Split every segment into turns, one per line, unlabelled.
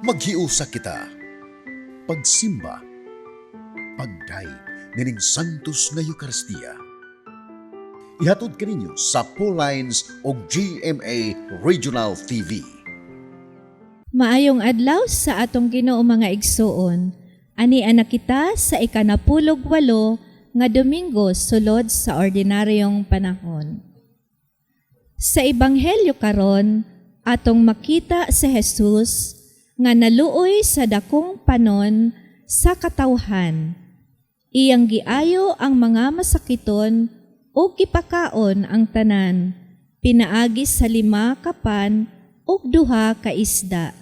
Maghiusa kita. Pagsimba. Pagdayeg nining Santos nga Eukaristiya. Ihatod kaninyo sa Lines og GMA Regional TV.
Maayong adlaw sa atong Ginoo, mga igsuon. Ani ana kita sa 18 nga Domingo sulod sa ordinaryong panahon. Sa Ebanghelyo karon, atong makita si Jesus nga naluoy sa dakong panon sa katawhan. Iyang giayo ang mga masakiton ug gipakaon ang tanan pinaagi sa lima ka pan ug duha ka isda.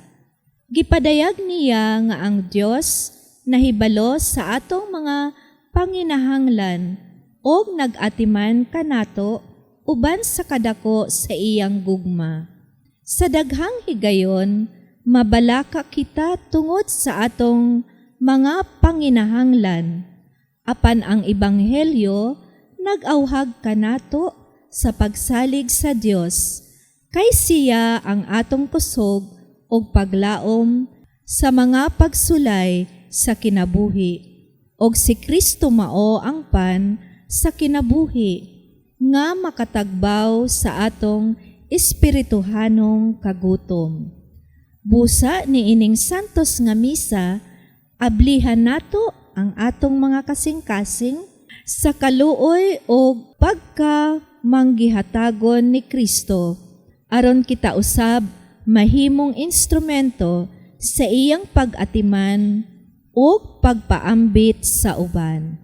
Gipadayag niya nga ang Dios nahibalo sa atong mga panginahanglan ug nag-atiman kanato uban sa kadako sa iyang gugma. Sa daghang higayon, mabalaka kita tungod sa atong mga panginahanglan. Apan ang Ebanghelyo nag-awhag kanato sa pagsalig sa Dios, kay siya ang atong kusog ug paglaom sa mga pagsulay sa kinabuhi. Og si Kristo mao ang pan sa kinabuhi nga makatagbaw sa atong espirituhanong kagutom. Busa niining santos nga misa, ablihan nato ang atong mga kasing-kasing sa kaluoy o pagka manggihatagon ni Kristo aron kita usab mahimong instrumento sa iyang pag-atiman o pagpaambit sa uban.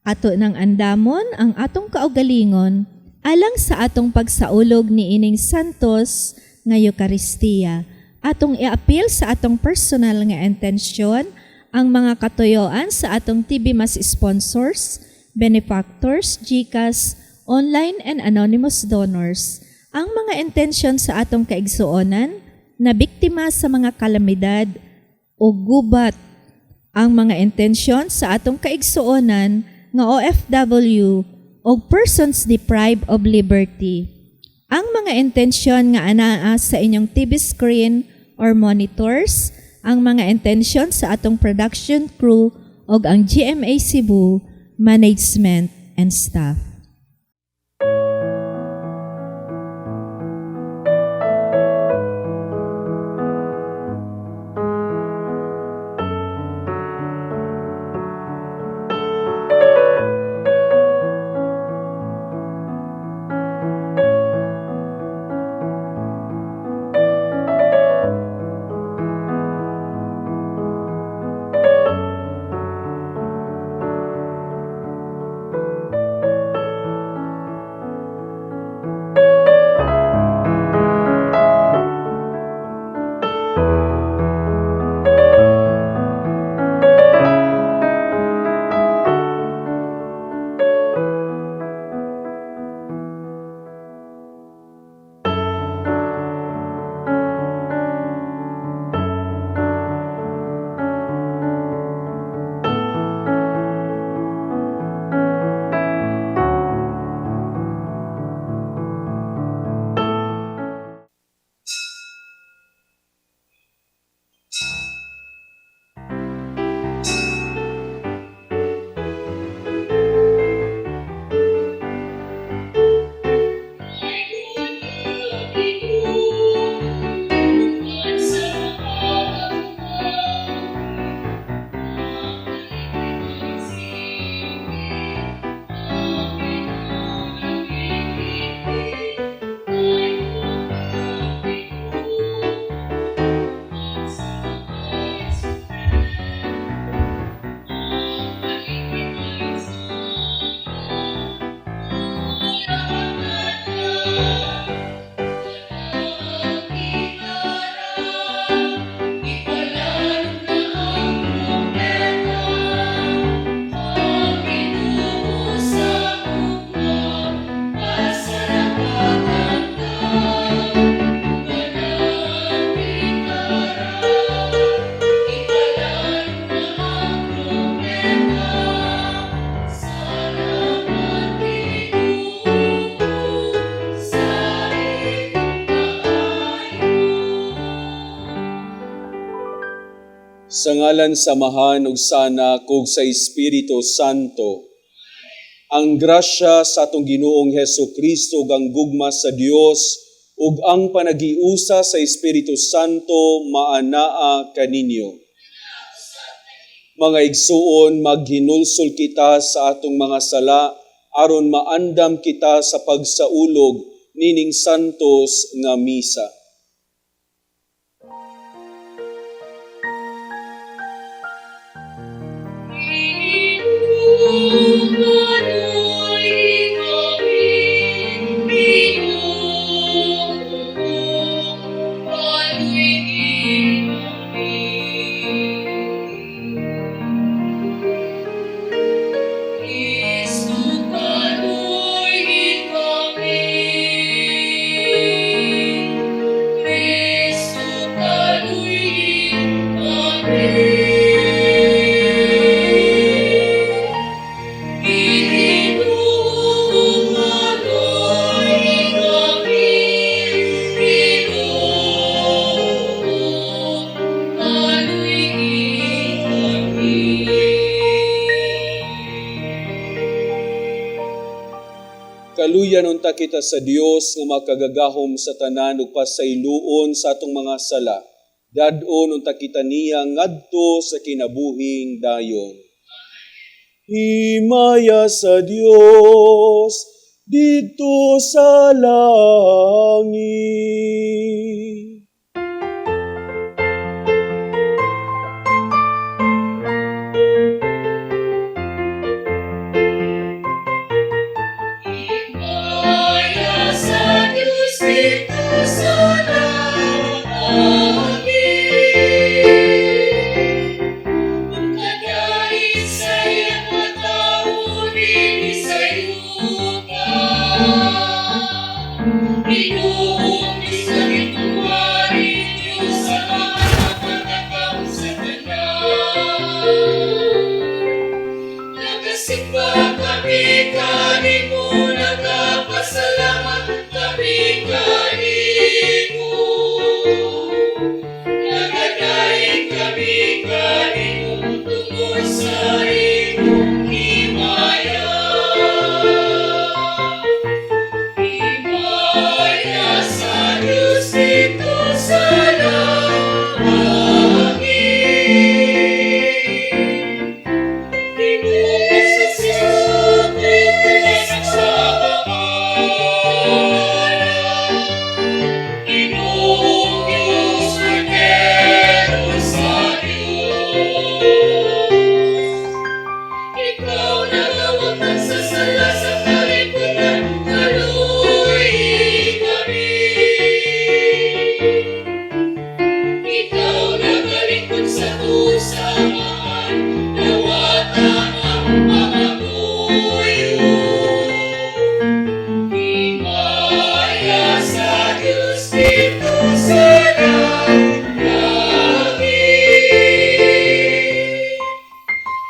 Ato nang andamon ang atong kaugalingon alang sa atong pagsaulog ni ining santos nga Eukaristiya. Atong iapil sa atong personal nga intensyon ang mga katuyoan sa atong TV Mass sponsors, benefactors, GCash, online and anonymous donors, ang mga intensyon sa atong kaigsuonan na biktima sa mga kalamidad o gubat, ang mga intensyon sa atong kaigsuonan nga OFW o persons deprived of liberty. Ang mga intensyon nga anaa sa inyong TV screen or monitors, ang mga intensyon sa atong production crew ug ang GMA Cebu management and staff.
Sa ngalan sa Amahan ug sa Anak ug sa Espiritu Santo. Ang grasya sa atong Ginoong Hesus Kristo ug ang gugma sa Dios ug ang panagiusa sa Espiritu Santo maanaa kaninyo. Mga igsuon, maghinulsol kita sa atong mga sala aron maandam kita sa pagsaulog nining santos nga misa. Kaluyan unta kita sa Dios nga makagagahom sa tanan ug pasayloon sa atong mga sala. Dad-on unta kita niya ngadto sa kinabuhing dayon. Himaya sa Dios didto sa langit.
Sa Diyos dito sa langit, Magkadait sa iyang matao dinhi sa yuta. Ginoong bisan ituwari, Diyos sa mga pagkatao sa tanan. Nagasimba kami kanimo, nagapasalamat kami kanimo. Nagadaig kami kanimo tungod sa imong himaya. Himaya sa Diyos dito sa langit. Ikaw nagawag sa sala sa kalibutan, kaluoy kami. Ikaw nagalikod sa usamaan, nawata ang mga buyo. Himaya sa Diyos dito sa langit.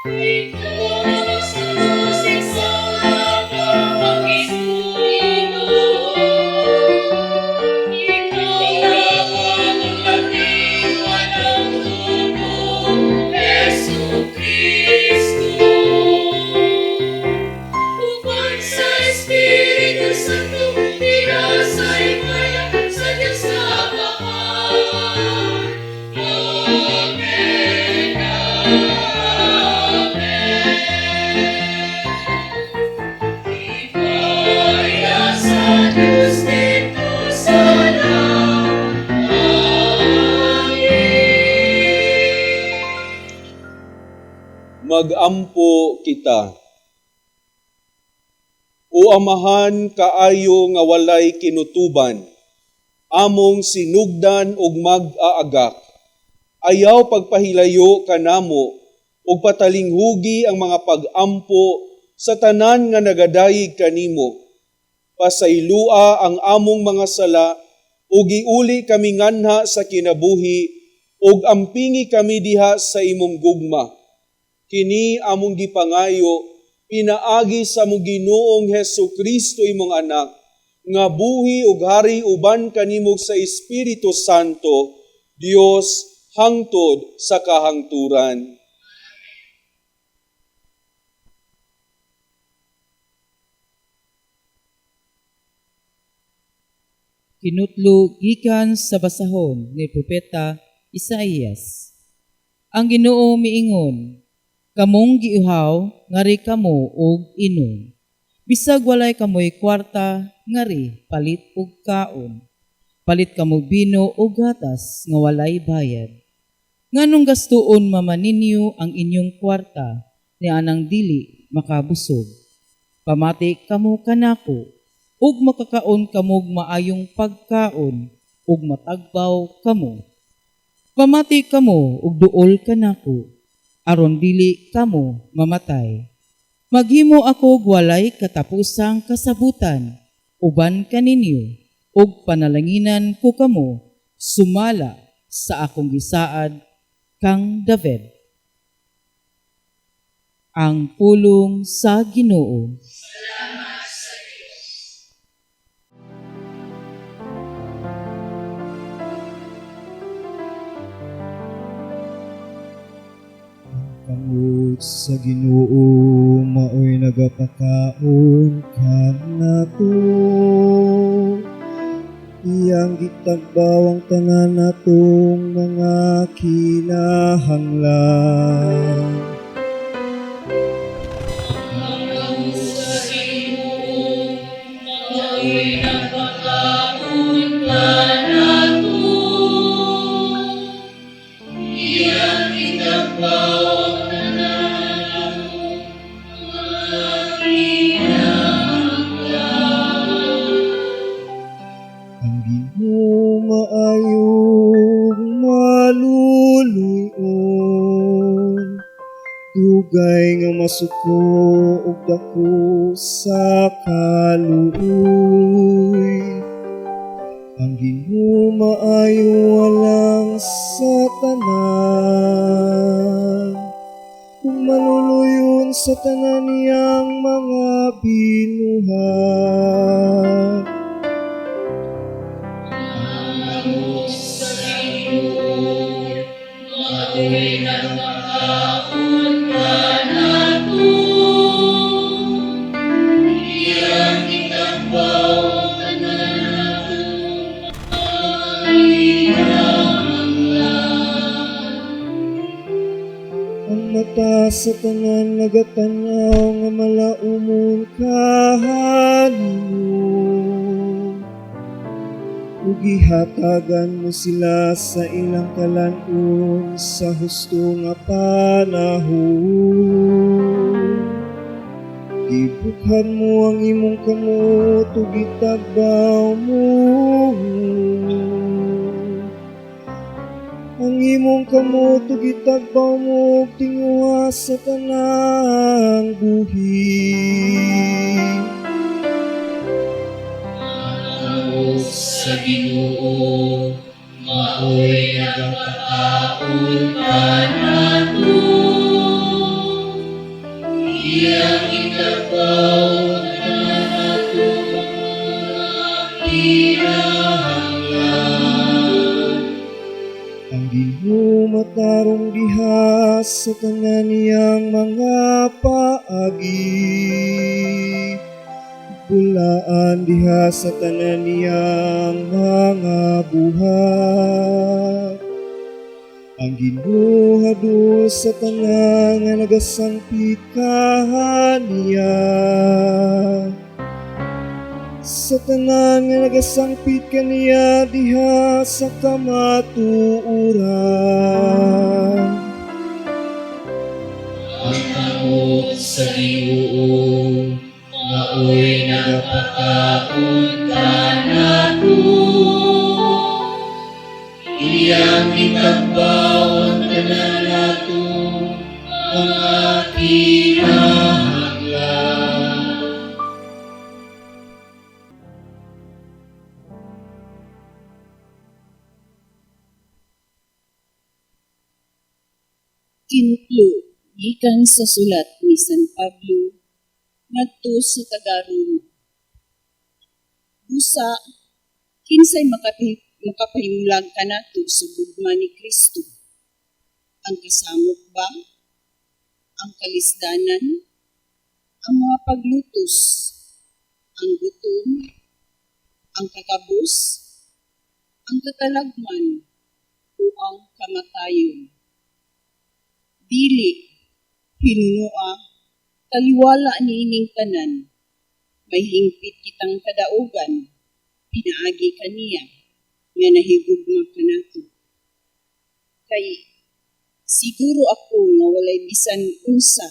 Ikaw ang susi sa Panginoon. Ikaw ang latiwan ng Ginoong Hesu Kristo. Uban sa Espiritu Santo, pinasa himaya sa Diyos na Amahan. Amen. Amen. Himaya sa Diyos dito sa langit.
Magampo kita. O Amahan kaayo nga walay kinutuban, among sinugdan ug mag-aagak. Ayaw pagpahilayo kanamo ug patalinghugi ang mga pag-ampo sa tanan nga nagadayig kanimo. Pasaylua ang among mga sala ug giuli kami nganha sa kinabuhi ug ampingi kami diha sa imong gugma. Kini among gipangayo pinaagi sa among Ginoong Hesus Kristo imong anak nga buhi ug hari uban kanimo sa Espiritu Santo, Dios hangtod sa kahangturan.
Kinutlo gikan sa basahon ni Propeta Isaías. Ang Ginoo miingon, kamong giuhaw ngari kamo og inom. Bisag walay kamoy kwarta ngari palit og kaon. Palit kamo bino og gatas nga walay bayad. Nganong gastuon mama ninyo ang inyong kwarta ni anang dili makabusog. Pamati kamo kanako ug makakaon kamog maayong pagkaon ug matagbaw kamo. Pamati kamo ug duol kanako aron dili kamo mamatay. Maghimo ako og walay katapusang kasabutan uban kaninyo ug panalanginan ko kamo sumala sa akong gisaad kang David. Ang pulong sa Ginoo.
Kamot sa Ginoo maoy nagapakaon kanato. Iyang gitagbaw ang tanan natong mga kinahanglan.
Ang sa Ginoo, mao'y nagpakaon kanato. Iyang itagbaw ang tanan natong mga kinahanglan.
Ang Ginoo maayong maluluyon, dugay nga masuko ug dako sa kaluoy. Ang Ginoo maayo alang sa tanan, ug maluluyon sa tanan niyang mga binuhat.
Ang sa Ginoo, mao'y nagpakaon kanato. Iyang itagbaw ang tanan natong mga kinahanglan.
Ang mata sa tanan nagatanaw nga malaumon kahanimo, ug gihatagan mo sila sa ilang kalan-on sa husto nga panahon. Gibukhan mo ang imong kamot ug gitagbaw mo. Ang imong kamot ug gitagbaw mo og tinguha sa tanang buhi.
Ang sa Ginoo, mao'y nagpakaon kanato. Iyang itagbaw ang tanan natong mga kinahanglan.
Ang Ginoo matarong diha sa tanan niyang mga paagi. Bulaan diha sa tanan niyang mga buhat. Ang Ginoo hadol sa tanan nga nagasangpit kahaniya. Sa tanan nga nagasangpit kaniya diha sa kamatuoran.
Ang kamot sa Ginoo, mao'y nagpakaon kanato. Iyang itagbaw ang tanan natong mga kinahanglan.
Kinutlo gikan sa sulat ni San Pablo ngadto sa taga-Roma. Busa, kinsay makapahimulag kanato sa gugma ni Kristo? Ang kasamok ba? Ang kalisdanan? Ang mga paglutos? Ang gutom? Ang kakabos? Ang katalagman? O ang kamatayon? Dili, hinunoa, taliwala niining tanan, may hingpit kitang kadaugan, pinaagi kaniya, nga nahigugma kanato. Kay siguro ako nga walay bisan unsa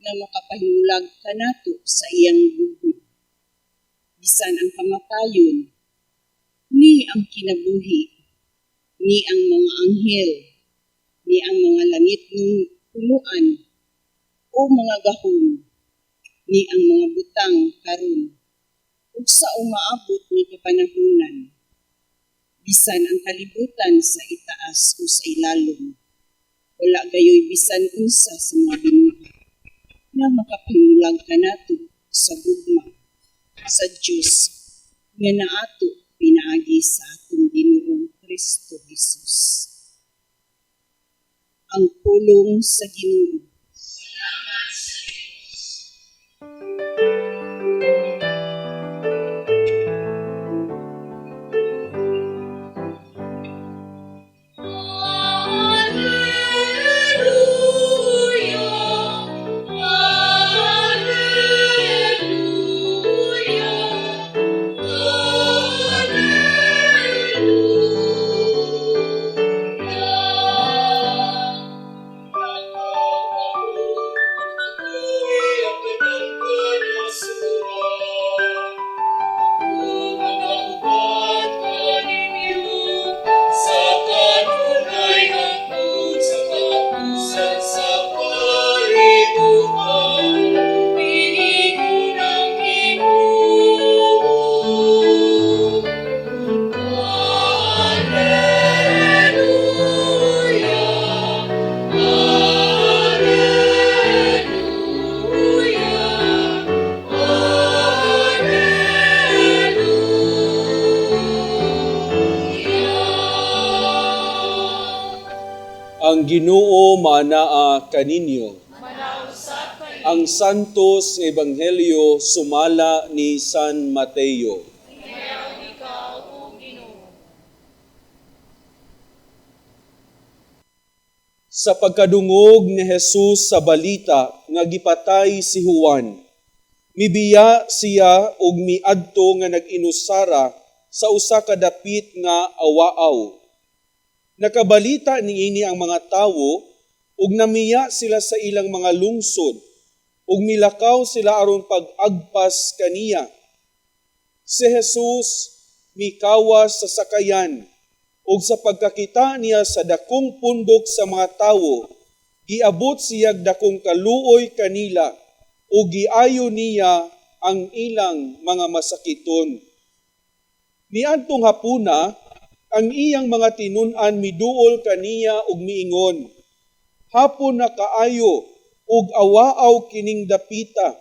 nga makapahimulag kanato sa iyang gugma. Bisan ang kamatayon, ni ang kinabuhi, ni ang mga anghel, ni ang mga langitnong punuan o mga gahom, ni ang mga butang karon ug sa umaabot nga kapanahunan, bisan ang kalibutan sa itaas o sa ilalom, wala gayoy bisan unsa sa mga binuhat nga makapahimulag kanato sa gugma sa Dios nga naato pinaagi sa atong Ginoong Kristo Jesus. Ang pulong sa Ginoo.
Ang Ginoo maanaa kaninyo. Ang Santos nga Ebanghelyo sumala ni San Mateo. Sa pagkadungog ni Jesus sa balita nga gipatay si Juan, mibiya siya og miadto nga nag-inusara sa usa ka dapit nga awaaw. Nakabalita niini ang mga tawo ug namiya sila sa ilang mga lungsod ug milakaw sila aron pag-agpas kaniya. Si Jesus mikawas sa sakayan ug sa pagkakita niya sa dakong pundok sa mga tawo, giabot siyag dakong kaluoy kanila ug giayo niya ang ilang mga masakiton. Niadtong hapuna, ang iyang mga tinun-an miduol kaniya ug miingon, "Hapon na kaayo ug awaaw kining dapita.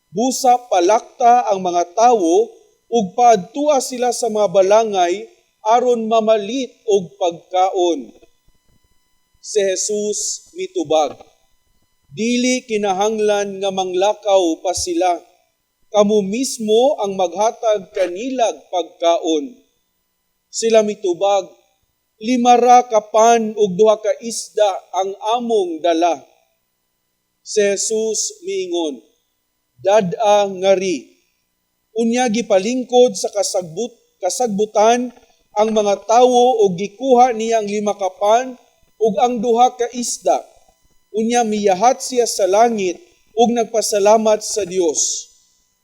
Busa palakta ang mga tawo ug paadtua sila sa mga balangay aron mamalit og pagkaon." Si Jesus mitubag, "Dili kinahanglan nga manglakaw pa sila. Kamo mismo ang maghatag kanilag pagkaon." Sila mitubag, 5 ka pan ug 2 ka isda ang among dala. Si Jesus miingon, "Dad-a ngari." Unya gipalingkod sa kasagbutan ang mga tawo ug gikuha niya ang 5 ka pan ug ang 2 ka isda. Unya miyahat siya sa langit ug nagpasalamat sa Dios.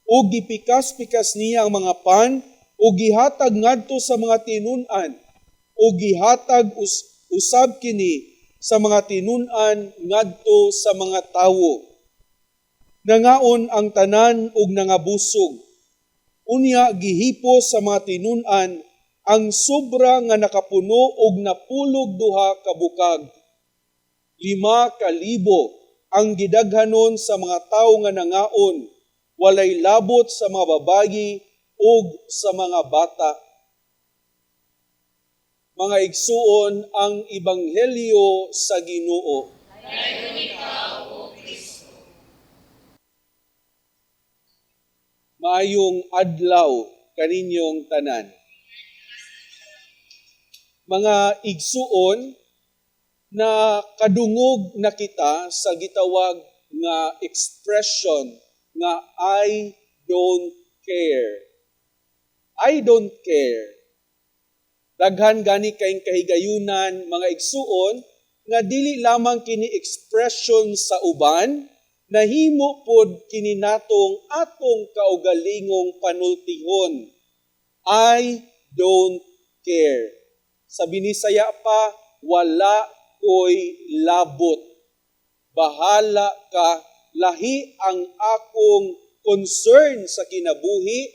Ug gipikas-pikas niya ang mga pan ug gihatag ngadto sa mga tinun-an, ug gihatag usab kini sa mga tinun-an ngadto sa mga tawo. Nangaon ang tanan ug nangabusog. Unya gihipos sa mga tinun-an ang sobra nga nakapuno og 92 ka bukag. 5,000 ang gidaghanon sa mga tawo nga nangaon, walay labot sa mga babayi ug sa mga bata. Mga igsuon, ang ebanghelyo sa Ginoo. Maayong adlaw kaninyong tanan. Mga igsuon, na kadungog na kita sa gitawag nga expression nga "I don't care." I don't care. Daghan gani kayong kahigayunan, mga igsuon, nga dili lamang kini expression sa uban, nahimo pod kini natong atong kaugalingong panultihon. I don't care. Sa Binisaya pa, wala ko'y labot. Bahala ka, lahi ang akong concern sa kinabuhi,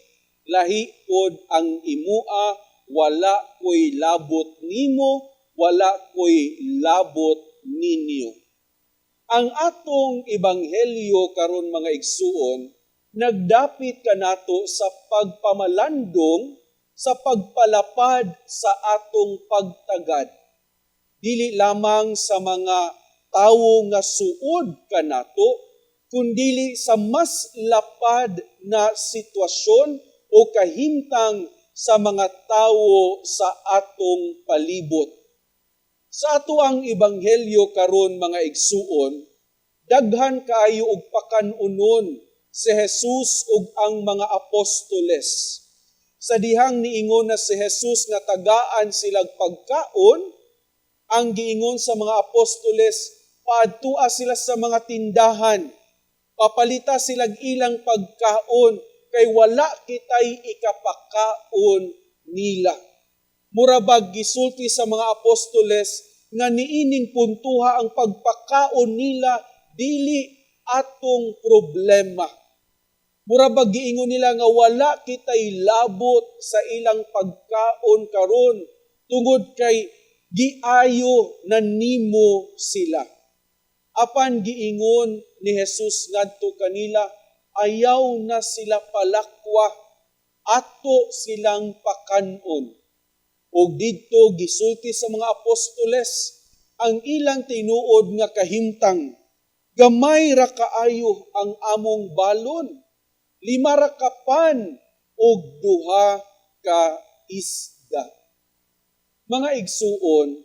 lahi pod ang imua, wala ko'y labot nimo, wala ko'y labot ninyo. Ang atong ebanghelyo karon, mga igsuon, nagdapit kanato sa pagpamalandong, sa pagpalapad sa atong pagtagad. Dili lamang sa mga tawo nga suod kanato, kundili sa mas lapad na sitwasyon o kahimtang sa mga tawo sa atong palibot. Sa ato ang ebanghelyo karon, mga igsuon, daghan kaayo og pakan-unon si Jesus ug ang mga apostoles. Sa dihang niingon na si Jesus nga tagaan silag pagkaon, ang giingon sa mga apostoles, paadtua sila sa mga tindahan, papalita silag ilang pagkaon, kay wala kitay ikapakaon nila. Murabag gisulti sa mga apostoles nga niining puntuha ang pagpakaon nila dili atong problema. Murabag giingon nila nga wala kitay labot sa ilang pagkaon karon tungod kay giayo na nimo sila. Apan giingon ni Jesus ngadto kanila, ayaw na sila palakwa, ato silang pakanon. Og didto gisulti sa mga apostoles ang ilang tinuod nga kahimtang, gamay ra kaayo ang among balon, 5 ra ka pan og 2 ka isda. Mga igsuon,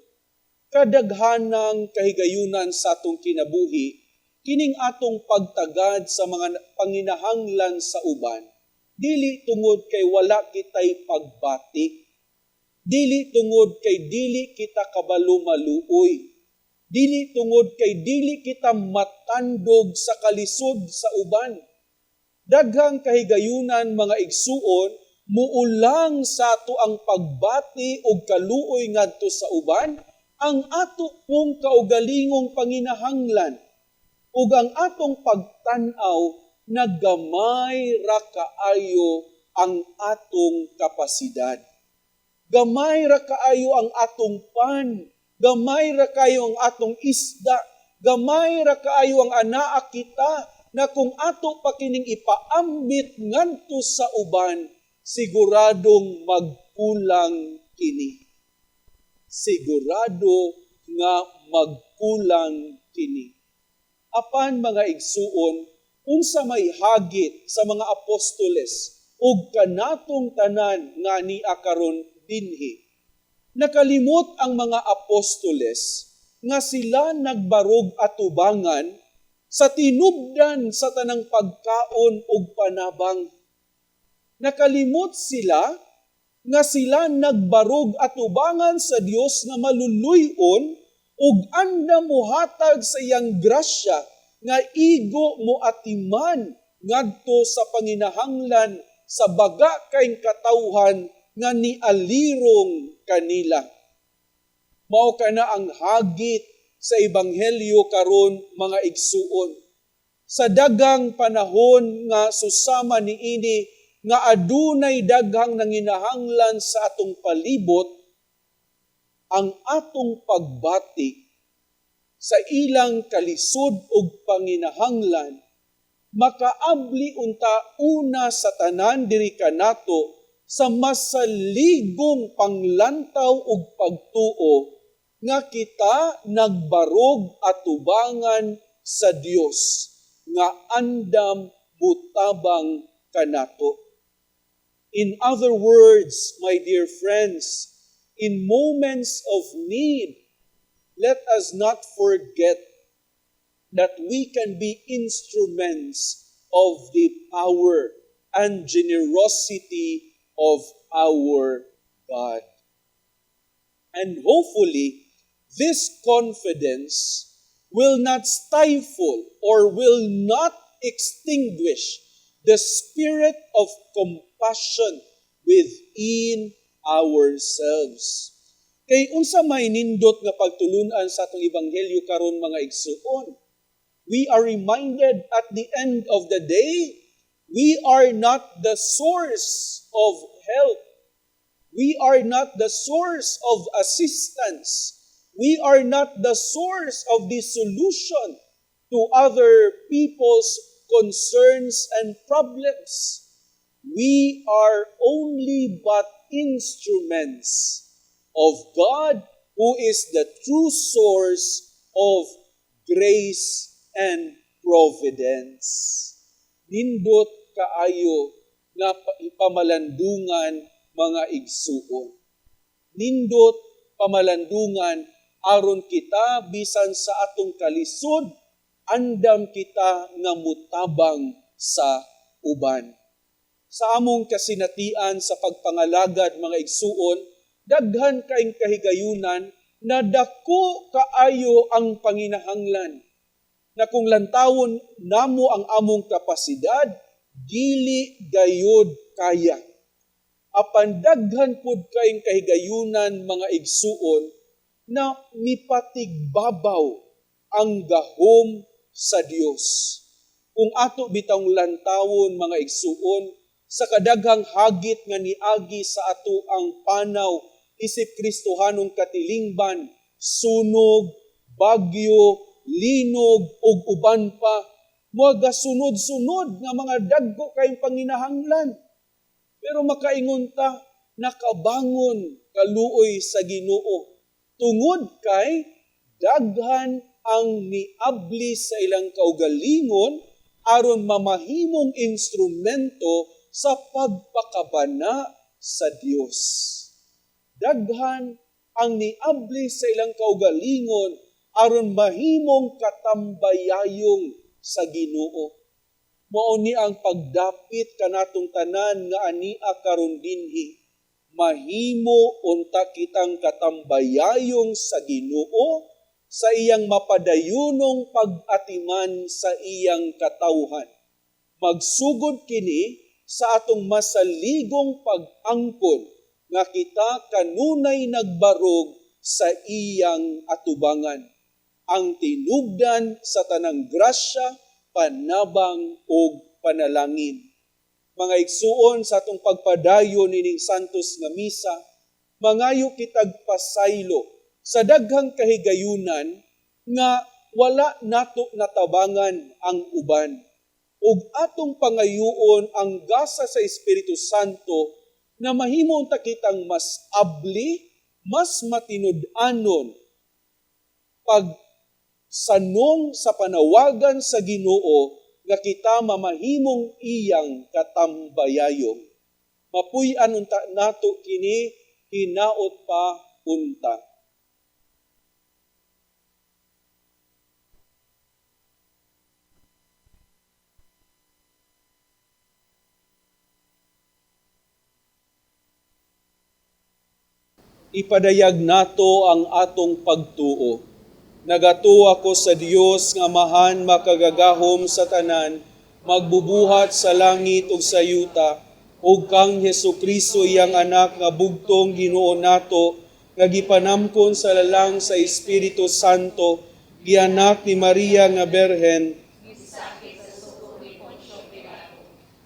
kadaghanang kahigayunan sa atong kinabuhi, kining atong pagtagad sa mga panginahanglan sa uban, dili tungod kay wala kitay pagbati, dili tungod kay dili kita kabalo maluoy, dili tungod kay dili kita matandog sa kalisod sa uban. Daghang kahigayunan, mga igsuon, muulang sa ato ang pagbati og kaluoy ngadto sa uban, ang ato pong kaugalingong panginahanglan ug ang atong pagtan-aw na gamay ra kaayo ang atong kapasidad. Gamay ra kaayo ang atong pan, gamay ra kaayo ang atong isda, gamay ra kaayo ang anaa kita na kung ato pa kining ipaambit ngadto sa uban, siguradong magkulang kini. Sigurado nga magkulang kini. Apan mga igsuon, unsa may hagit sa mga apostoles ug kanatong tanan nga nia karon dinhi? Nakalimot ang mga apostoles nga sila nagbarog atubangan sa tinubdan sa tanang pagkaon ug panabang. Nakalimot sila nga sila nagbarog atubangan sa Dios nga maluluy-on ug andam mohatag sa iyang grasya nga igo mo atiman ngadto sa panginahanglan sa baga kay katawhan nga nialirong kanila. Mao kana ang hagit sa ebanghelyo karon, mga igsuon. Sa dagang panahon nga susama niini nga adunay daghang nanginahanglan sa atong palibot, ang atong pagbati sa ilang kalisod ug panginahanglan makaabli unta una sa tanan diri kanato sa masaligong panglantaw ug pagtuo nga kita nagbarog atubangan sa Dios nga andam mutabang kanato. In other words, my dear friends, in moments of need, let us not forget that we can be instruments of the power and generosity of our God. And hopefully, this confidence will not stifle or will not extinguish the spirit of compassion within ourselves. Kay unsa may nindot nga pagtulunan sa atong ebanghelyo karon, mga igsuon? We are reminded at the end of the day, we are not the source of help. We are not the source of assistance. We are not the source of the solution to other people's concerns and problems. We are only but instruments of God, who is the true source of grace and providence. Nindot kaayo nga pamalandungan, mga igsuon. Nindot pamalandungan aron kita bisan sa atong kalisod, andam kita nga mutabang sa uban. Sa among kasinatian sa pagpangalagad, mga igsuon, daghan kaing kahigayunan na dako kaayo ang panginahanglan na kung lantawon namo ang among kapasidad, dili gayod kaya. Apan daghan pud kaing kahigayunan, mga igsuon, na mipatigbabaw ang gahom sa Dios. Kung ato bitawng lantawon, mga igsuon, sa kadaghang hagit nga niagi sa ato ang panaw isip Kristohanong katilingban, sunog, bagyo, linog ug uban pa, mga sunod-sunod nga mga dagko kayong panginahanglan. Pero makaingon ta, nakabangon kaluoy sa Ginoo tungod kay daghan ang niabli sa ilang kaugalingon aron mamahimong instrumento sa pagpakabana sa Dios. Daghan ang niabli sa ilang kaugalingon aron mahimong katambayayong sa Ginoo. Mao ni ang pagdapit kanatong tanan nga ania karon dinhi. Mahimo unta kitang katambayayong sa Ginoo sa iyang mapadayunong pag-atiman sa iyang katawhan. Magsugod kini sa atong masaligong pag-angkon nga kita kanunay nagbarog sa iyang atubangan. Ang tinubdan sa tanang grasya, panabang ug panalangin. Mga igsuon, sa atong pagpadayon nining Santos nga Misa, mangayo kitag pasaylo sa daghang kahigayunan nga wala nato natabangan ang uban. Ug atong pangayuon ang gasa sa Espiritu Santo na mahimo unta kitang mas abli, mas matinud-anon pag sanong sa panawagan sa Ginoo nga kita mamahimong iyang katambayayong. Mapuy-an unta nato kini hinaot pa unta. Ipadayag nato ang atong pagtuo. Nagatuo ako sa Dios nga Amahan makagagahom sa tanan, magbubuhat sa langit ug sa yuta, ug kang Hesukristo iyang anak nga bugtong Ginoo nato, nga gipanamkon sa lalang sa Espiritu Santo, gianak ni Maria nga Berhen,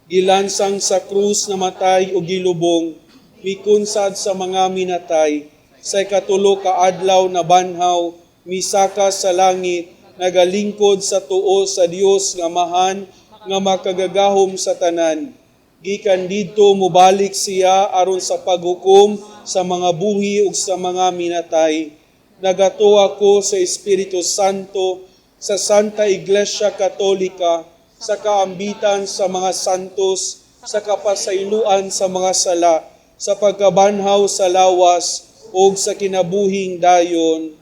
gilansang sa krus, namatay ug gilubong, mikunsad sa mga minatay, sa ikatulo ka adlaw nabanhaw, misaka sa langit, nagalingkod sa tuo sa Dios nga Amahan nga makagagahom sa tanan. Gikan didto mobalik siya aron sa paghukom sa mga buhi ug sa mga minatay. Nagatuo ako sa Espiritu Santo, sa Santa Iglesia Katolika, sa kaambitan sa mga santos, sa kapasayloan sa mga sala, sa pagkabanhaw sa lawas ug sa kinabuhing dayon.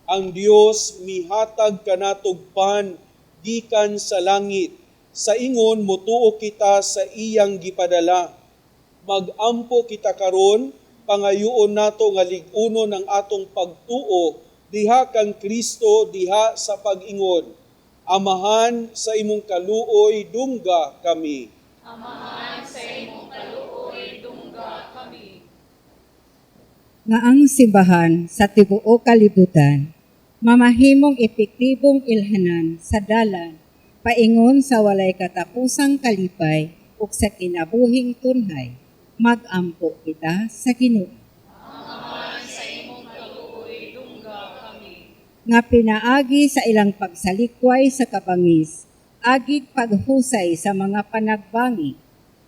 Ang Dios mihatag kanatog pan gikan sa langit, sa ingon motuo kita sa iyang gipadala. Magampo kita karon, pangayoon nato nga lig-unon ang atong pagtuo diha kang Kristo diha sa pag-ingon. Amahan, sa imong kaluoy dungga kami.
Amahan, sa imong kaluoy dungga kami.
Nga ang simbahan sa tibuok kalibutan mamahimong epektibong ilhanan sa dalan paingon sa walay katapusang kalipay ug sa kinabuhing tunhay. Magampo kita sa Ginoo.
Amahan, sa imong kaluoy dungga kami.
Nga pinaagi sa ilang pagsalikway sa kabangis, agig paghusay sa mga panagbangi,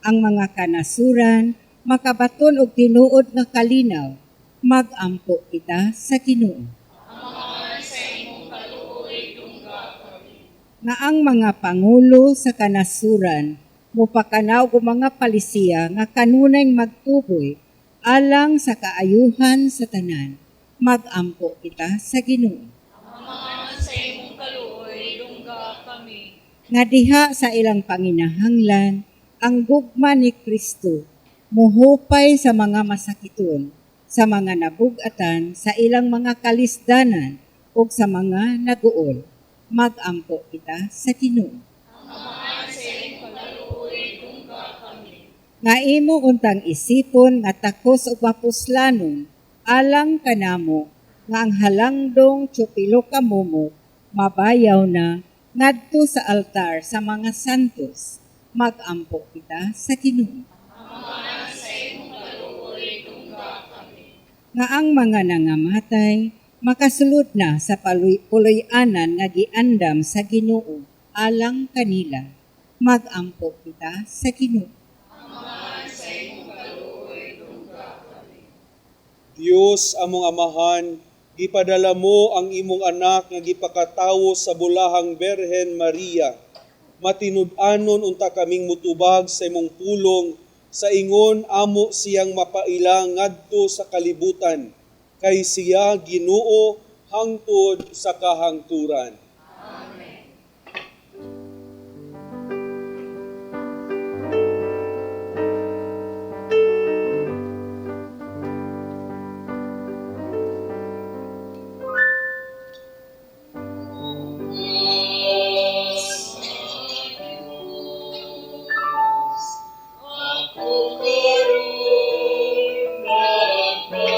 ang mga kanasuran makabaton og tinuod nga kalinaw. Magampo kita sa Ginoo.
Amahan, sa imong kaluoy dungga kami.
Nga ang mga pangulo sa kanasuran mopakanaw og mga palisiya nga kanunay magtuboy alang sa kaayuhan sa tanan. Magampo kita sa Ginoo.
Amahan, sa imong kaluoy dungga kami.
Nga diha sa ilang panginahanglan ang gugma ni Kristo muhupay sa mga masakiton, sa mga nabugatan, sa ilang mga kalisdanan ug sa mga naguol. Magampo kita sa Ginoo.
Amahan, sa imong kaluoy dungga kami.
Nga imo untang isipon nga takos ug mapuslanon alang kanamo nga ang halangdong tsupilo ka mumo mabayaw na ngadto sa altar sa mga santos. Magampo kita sa Ginoo.
Amahan, sa imong kaluoy dungga kami.
Nga ang mga nangamatay makasulod na sa puloy-anan nga giandam sa Ginoo alang kanila. Magampo kita sa Ginoo.
Amahan, sa imong kaluoy dungga kami.
Dios among Amahan, gipadala mo ang imong anak nga gipakatawo sa bulahang Berhen Maria. Matinud-anon unta kaming mutubag sa imong pulong, sa ingon amo siyang mapaila ngadto sa kalibutan, kay siya Ginoo hangtod sa kahangturan.
Amen. Ako karon nagpapatakus.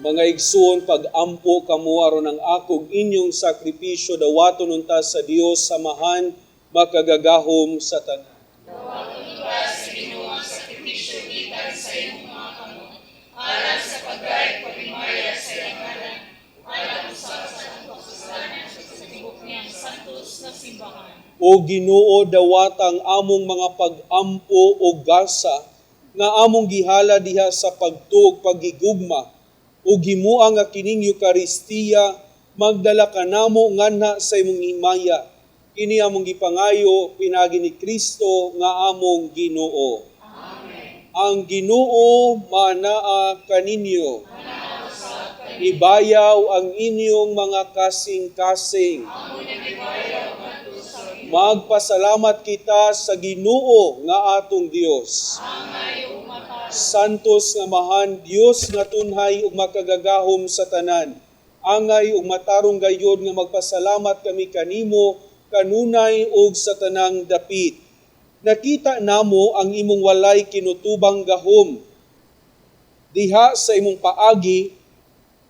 Mga igsuon, pag-ampo kamo aron ang akog inyong sakripisyo dawaton unta sa Dios Amahan makagagahom sa tanan.
Dawaton unta sa Ginoo ang sakripisyo gikan sa imong mga kamot, alang sa pagdayeg paghimaya sa iyang ngalan, alang usab sa atong kasugtanan sa tibuok niyang santos nga simbahan.
O Ginoo, dawata ang among mga pag-ampo o gasa nga among gihala diha sa pagtuo ug paghigugma, ug himoa nga kining Eukaristiya magdala kanamo nganha sa imong himaya. Kini among gipangayo pinaagi ni Kristo nga among Ginoo.
Amen.
Ang Ginoo manaa kaninyo. Ibayaw ang inyong mga kasing-kasing. Magpasalamat kita sa Ginoo nga atong Dios. Santos nga Amahan, Dios nga tunhay ug makagagahom sa tanan. Angay ug matarong gayod nga magpasalamat kami kanimo kanunay ug sa tanang dapit. Nakita namo ang imong walay kinutubang gahom diha sa imong paagi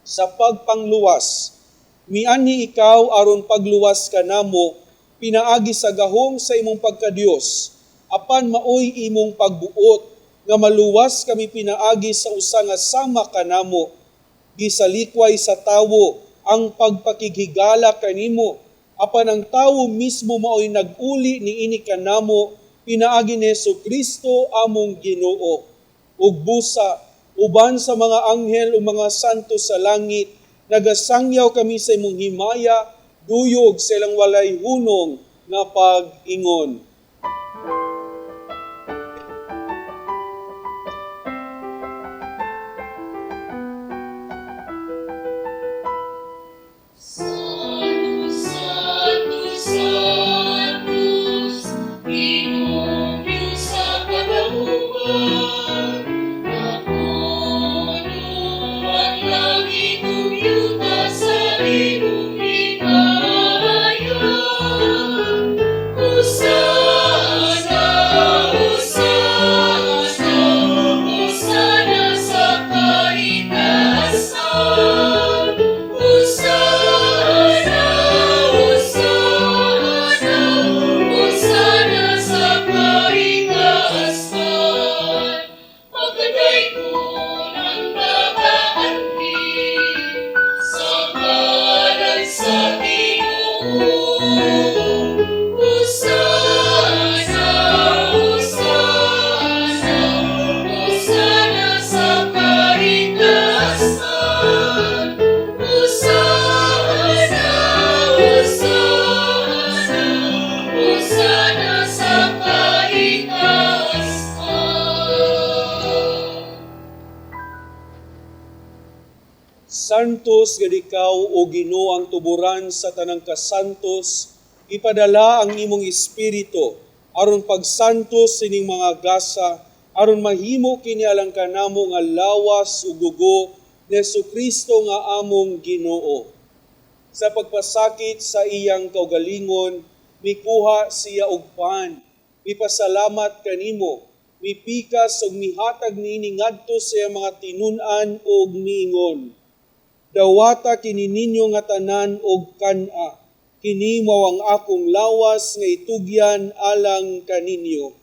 sa pagpangluwas. Mianhi ikaw aron pagluwas kanamo pinaagi sa gahom sa imong pagkadiyos. Apan maoy imong pagbuot nga maluwas kami pinaagi sa usa nga sama kanamo. Gisalikway sa tawo ang pagpakighigala kanimo, apan ang tawo mismo maoy nag-uli niini kanamo pinaagi ni Hesukristo among Ginoo. Ug busa uban sa mga anghel ug mga santo sa langit, nagasangyaw kami sa imong himaya, duyog sa ilang walay hunong nga pag-ingon.
Sanctus, Sanctus, Sanctus, Ginoong Diyos sa kadamugan, napuno ang langit ug yuta sa imong himaya. Hosana, Hosana, Hosana sa kaitaasan. Hosana, Hosana, Hosana sa kaitaasan. Pagkadayon ang nagaanhi sa ngalan sa Ginoo. Hosana, Hosana, Hosana sa kaitaasan. Hosana, Hosana, Hosana sa kaitaasan.
Santos gad ikaw, o Ginoo, ang tuburan sa tanang kasantos, ipadala ang imong espiritu aron pagsantos sining mga gasa, aron mahimo kini alang kanamo nga lawas ug dugo ni Hesukristo nga among Ginoo. Sa pagpasakit sa iyang kaugalingon, mikuha siya og pan, mipasalamat kanimo, mipikas ug mihatag niini ngadto sa iyang mga tinun-an ug miingon: Dawata kini ninyo nga tanan og kan-a, kini mao ang akong lawas nga itugyan alang kaninyo.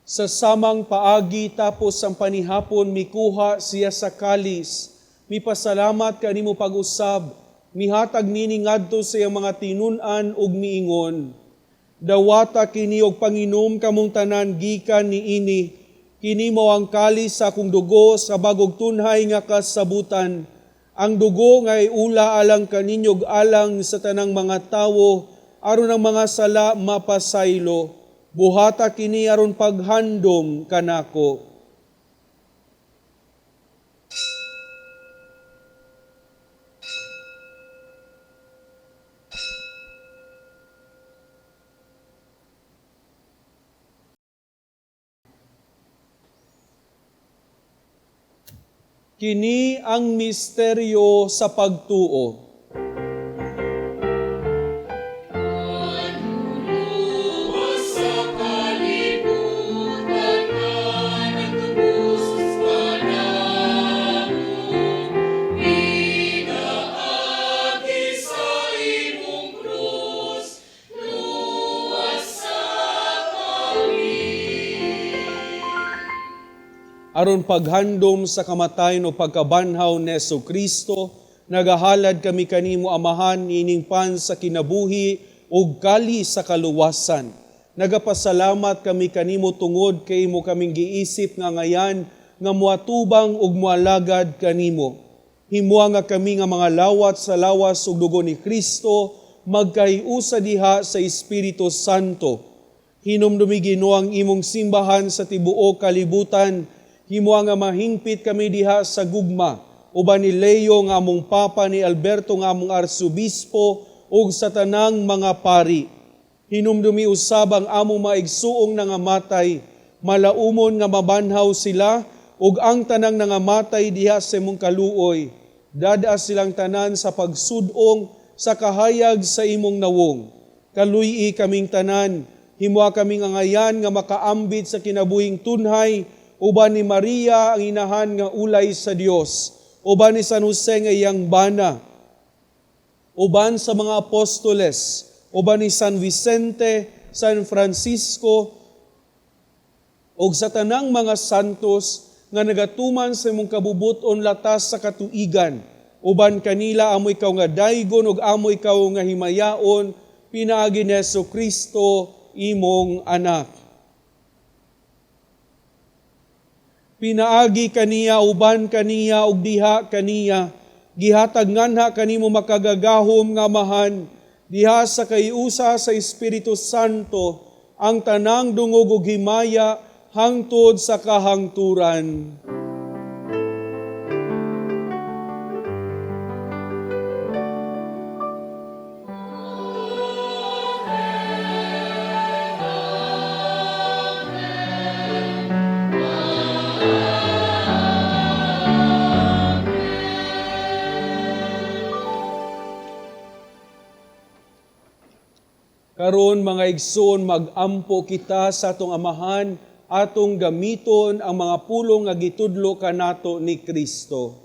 Sa samang paagi tapos ang panihapon, mikuha siya sa kalis, mipasalamat kanimo pag-usab, mihatag nini ngadto sa iyang mga tinun-an ug miingon: Dawata kini og panginom kamong tanan gikan niini, kini mao ang kalis sa akong dugo sa bagong tunhay nga kasabutan. Ang dugo nga iula alang kaninyo ug alang sa tanang mga tawo, aron ang mga sala mapasaylo. Buhata kini aron paghandom kanako. Kini ang misteryo sa pagtuo.
Manluluwas sa kalibutan nga nagtubos kanamo, pinaagi sa imong krus, luwasa kami.
Aron paghandom sa kamatayon o pagkabanhaw ni Kristo, nagahalad kami kanimo Amahan ining pan sa kinabuhi ug kali sa kaluwasan. Nagapasalamat kami kanimo tungod kay imo kaming giisip nga ngayan nga moatubang ug moalagad kanimo. Himua nga kami nga mga lawat sa lawas ug dugo ni Kristo magkahiusa diha sa Espiritu Santo. Hinumdumi Ginoo ang imong simbahan sa tibuok kalibutan. Himua nga mahingpit kami diha sa gugma, uban ni Leo nga among Papa, ni Alberto nga among Arsobispo, ug sa tanang mga pari. Hinumdumi usab ang among maigsuong nangamatay, malaumon nga mabanhaw sila, ug ang tanang nangamatay diha sa imong kaluoy. Dada silang tanan sa pagsudong sa kahayag sa imong nawong. Kaluy-i kaming tanan, himua kaming angayan nga makaambit sa kinabuhing tunhay, uban ni Maria ang inahan nga ulay sa Dios, uban ni San Jose nga iyang bana, uban sa mga apostoles, uban ni San Vicente, San Francisco, ug sa tanang mga santos nga nagatuman sa imong kabubuton latas sa katuigan, uban kanila amo ikaw nga daygon ug amo ikaw nga himayaon, pinaagi ni Jesucristo imong anak. Pinaagi kaniya, uban kaniya, ug diha kaniya, gihatag nganha kanimo makagagahom nga Amahan, diha sa kaiusa sa Espiritu Santo, ang tanang dungog ug himaya hangtod sa kahangturan. Karon mga igsoon, magampo kita sa atong Amahan, atong gamiton ang mga pulong nga gitudlo kanato ni Kristo.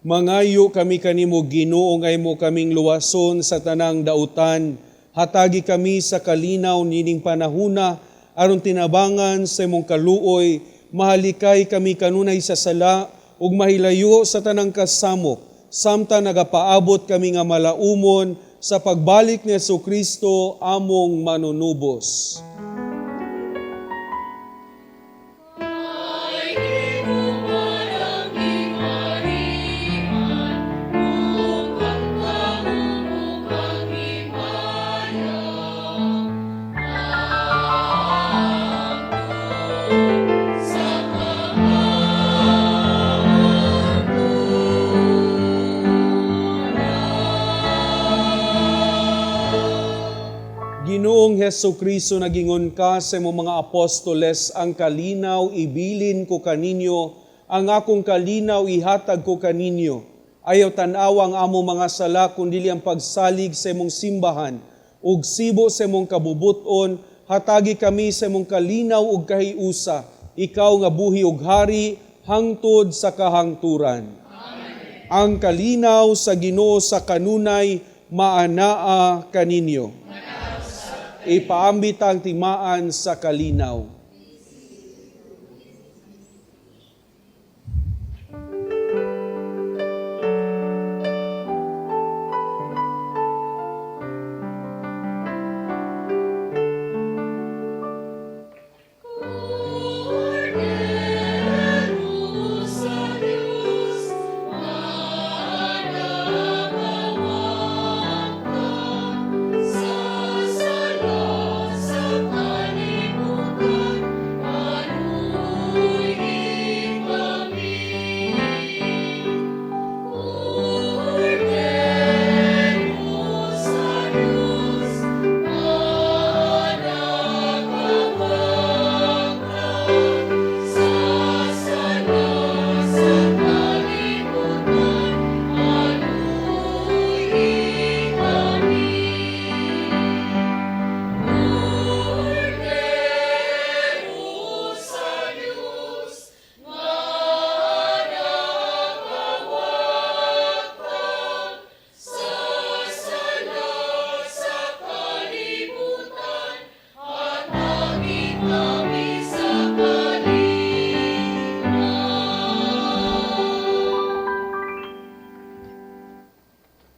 Mangayo kami kanimo Ginoo nga imo kaming luwason sa tanang dautan. Hatagi kami sa kalinaw nining panahuna aron tinabangan sa imong kaluoy. Mahalikay kami kanunay sa sala ug mahilayo sa tanang kasamok. Samtang nagapaabot kami nga malaumon sa pagbalik ni Jesucristo among manunubos.
Ay, imo parang gingharian,
Hesu Kristo, nagingon ka sa imong mga apostoles, ang kalinaw ibilin ko kaninyo, ang akong kalinaw ihatag ko kaninyo. Ayaw tan-awa ang among mga sala, kundili ang pagsalig sa imong simbahan, ug sibo sa imong kabubuton, hatagi kami sa imong kalinaw ug kahiusa, ikaw nga buhi ug hari, hangtod sa kahangturan. Amen. Ang kalinaw sa Ginoo sa kanunay, maanaa kaninyo. Ipaambit ang timaan sa kalinaw.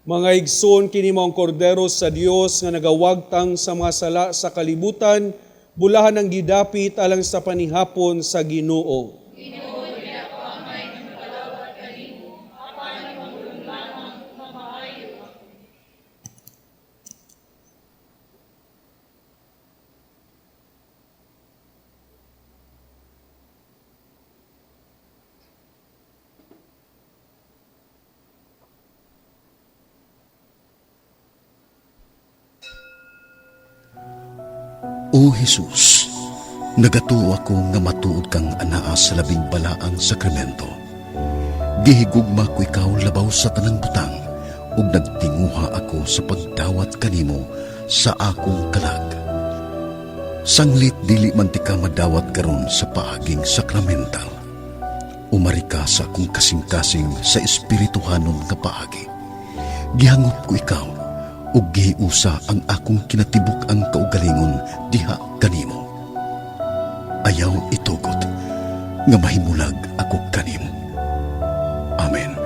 Mga igsoon, kini mao ang kordero sa Dios nga nagawagtang sa mga sala sa kalibutan, bulahan ang gidapit alang sa panihapon sa Ginoo.
Ginoo, dili ako angay nga mopalawat kanimo, apan ipangulong lamang nga maayo ako.
O Jesus, nagatuo ako nga matuod kang anaa sa labing balaang sakramento. Gihigugma ko ikaw labaw sa tanang butang ug nagtinguha ako sa pagdawat kanimo sa akong kalag. Sanglit dili man ti ka madawat karon sa paaging sakramental. Umari ka sa akong kasing-kasing sa espirituhanon nga paagi. Gihangop ko ikaw ug gihiusa ang akong kinatibuk ang kaugalingon diha kanimo. Ayaw itugot nga mahimulag ako kanimo. Amen.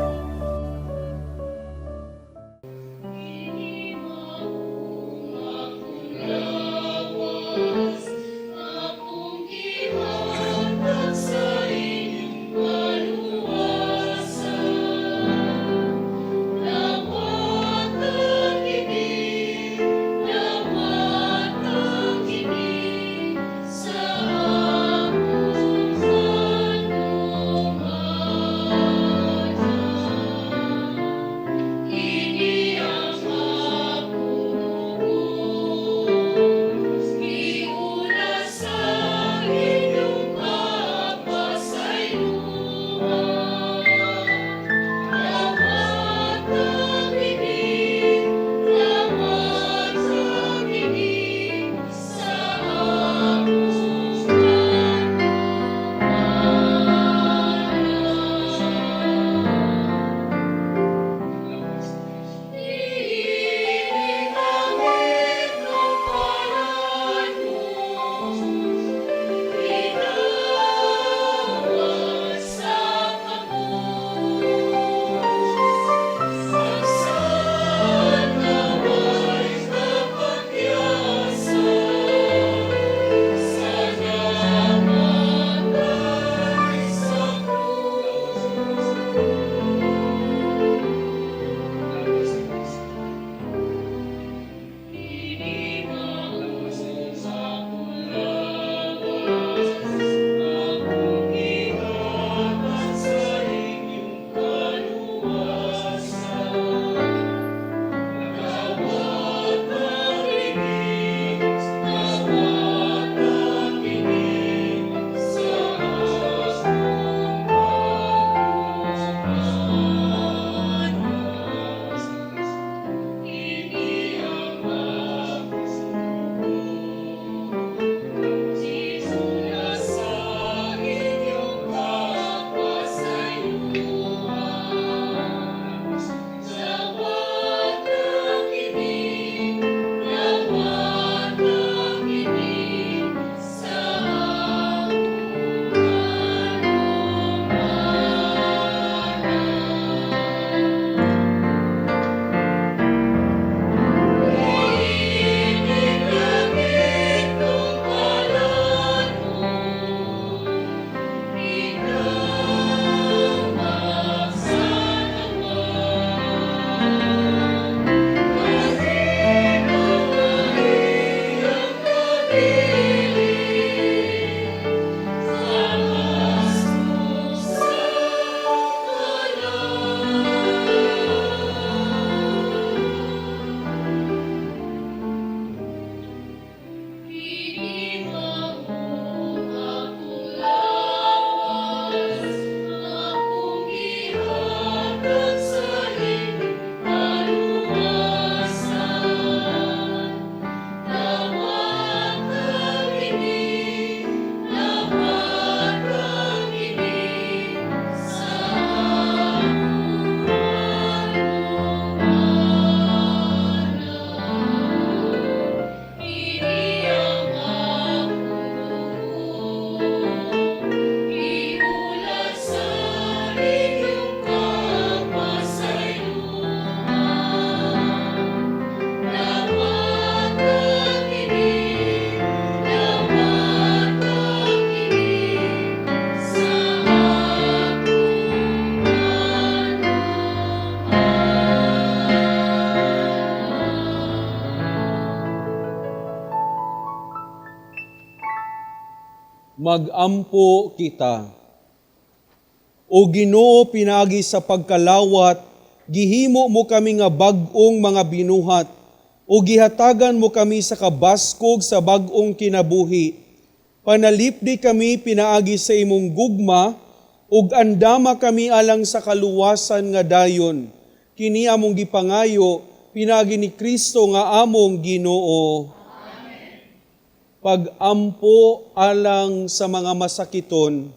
Magampo kita. O Ginoo, pinaagi sa pagkalawat, gihimo mo kami nga bag-ong mga binuhat, o gihatagan mo kami sa kabaskog sa bag-ong kinabuhi. Panalipdi kami pinaagi sa imong gugma, ug andama kami alang sa kaluwasan nga dayon. Kini among gipangayo pinaagi ni Kristo nga among Ginoo. Pag-ampo alang sa mga masakiton.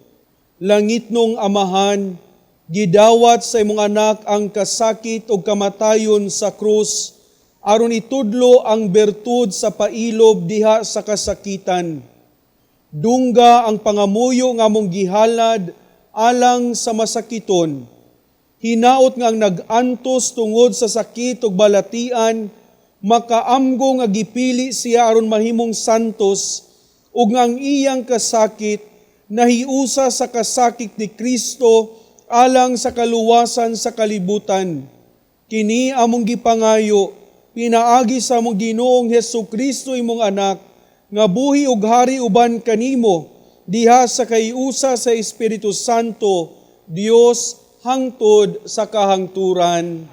Langitnong Amahan, gidawat sa imong Anak ang kasakit ug kamatayon sa krus aron itudlo ang bertud sa pailob diha sa kasakitan. Dungga ang pangamuyo nga among gihalad alang sa masakiton. Hinaot nga ang nag-antos tungod sa sakit ug balatian makaamgo nga gipili siya aron mahimong santos ug nga ang iyang kasakit nahiusa sa kasakit ni Kristo alang sa kaluwasan sa kalibutan. Kini among gipangayo pinaagi sa among Ginoong Hesus Kristo, imong Anak, nga buhi ug hari uban kanimo diha sa kaiusa sa Espiritu Santo, Dios, hangtod sa kahangturan.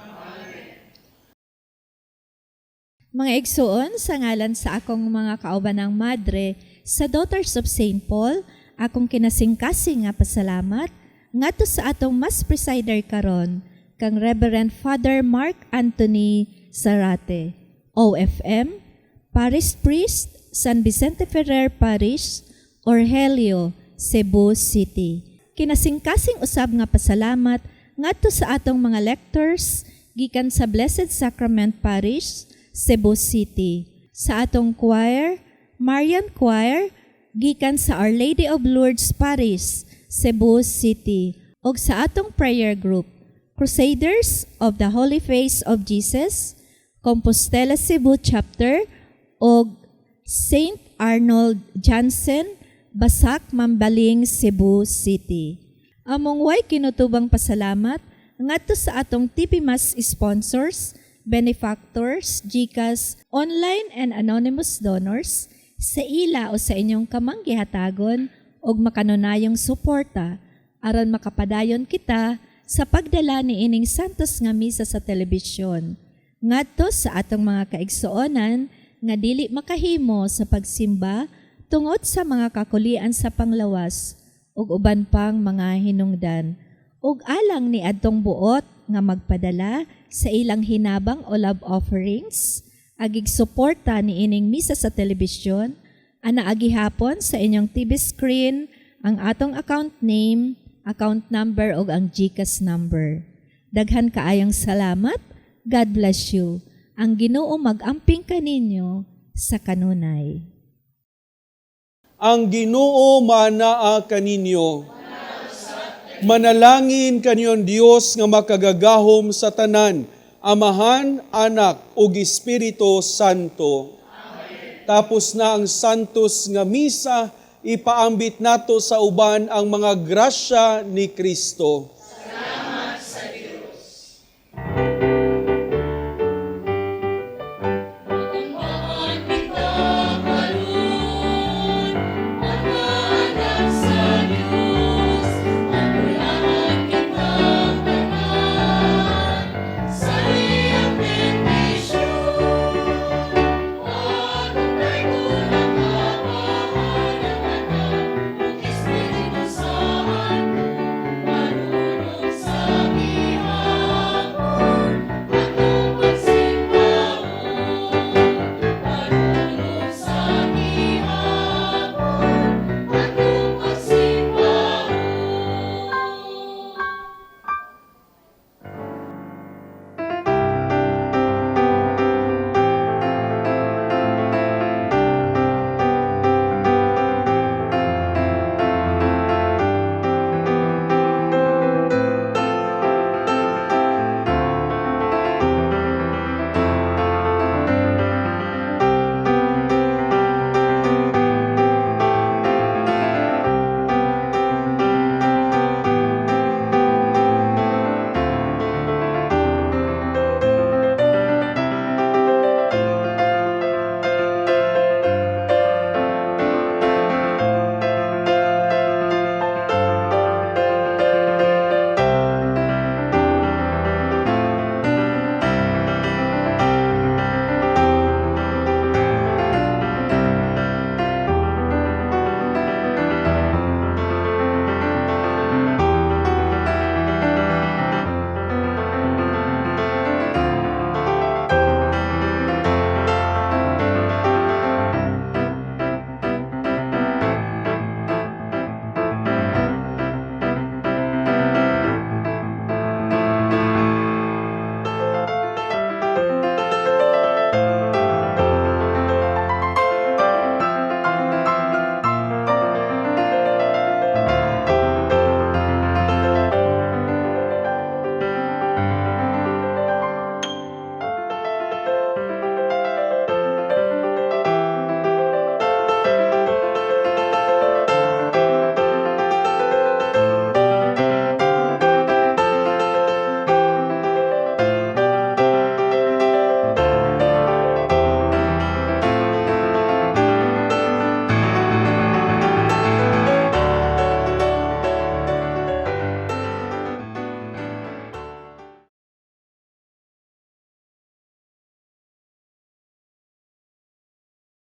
Mga igsoon, sa ngalan sa akong mga kaubanang madre sa Daughters of St. Paul, akong kinasingkasing nga pasalamat ngadto sa atong Mass presider karon, kang Reverend Father Mark Anthony Zarate, OFM, Parish Priest, San Vicente Ferrer Parish, Orgelio, Cebu City. Kinasingkasing usab nga pasalamat ngadto sa atong mga lectors gikan sa Blessed Sacrament Parish, Cebu City. Sa atong choir, Marian Choir, gikan sa Our Lady of Lourdes Parish, Cebu City. Ug sa atong prayer group, Crusaders of the Holy Face of Jesus, Compostela Cebu Chapter, ug Saint Arnold Janssen, Basak, Mambaling, Cebu City. Among way kinutubang pasalamat ngadto sa atong TV Mass sponsors, benefactors, GCash, online and anonymous donors sa ila o sa inyong kamang gihatagon og makanunayong suporta aron makapadayon kita sa pagdala ni ining Santos nga Misa sa telebisyon ngadto sa atong mga kaigsuonan nga dili makahimo sa pagsimba tungod sa mga kakulian sa panglawas ug uban pang mga hinungdan, ug alang ni adtong buot nga magpadala sa ilang hinabang o love offerings agig suporta ni ining misa sa telebisyon. Ana gihapon sa inyong TV screen ang atong account name, account number ug ang GCash number. Daghan kaayong salamat. God bless you. Ang Ginoo mag-amping kaninyo sa kanunay.
Ang Ginoo maanaa kaninyo. Manalangin kaniyong Dios nga makagagahom sa tanan, Amahan, Anak ug Espiritu Santo. Tapos na ang Santos nga Misa, ipaambit nato sa uban ang mga grasya ni Kristo.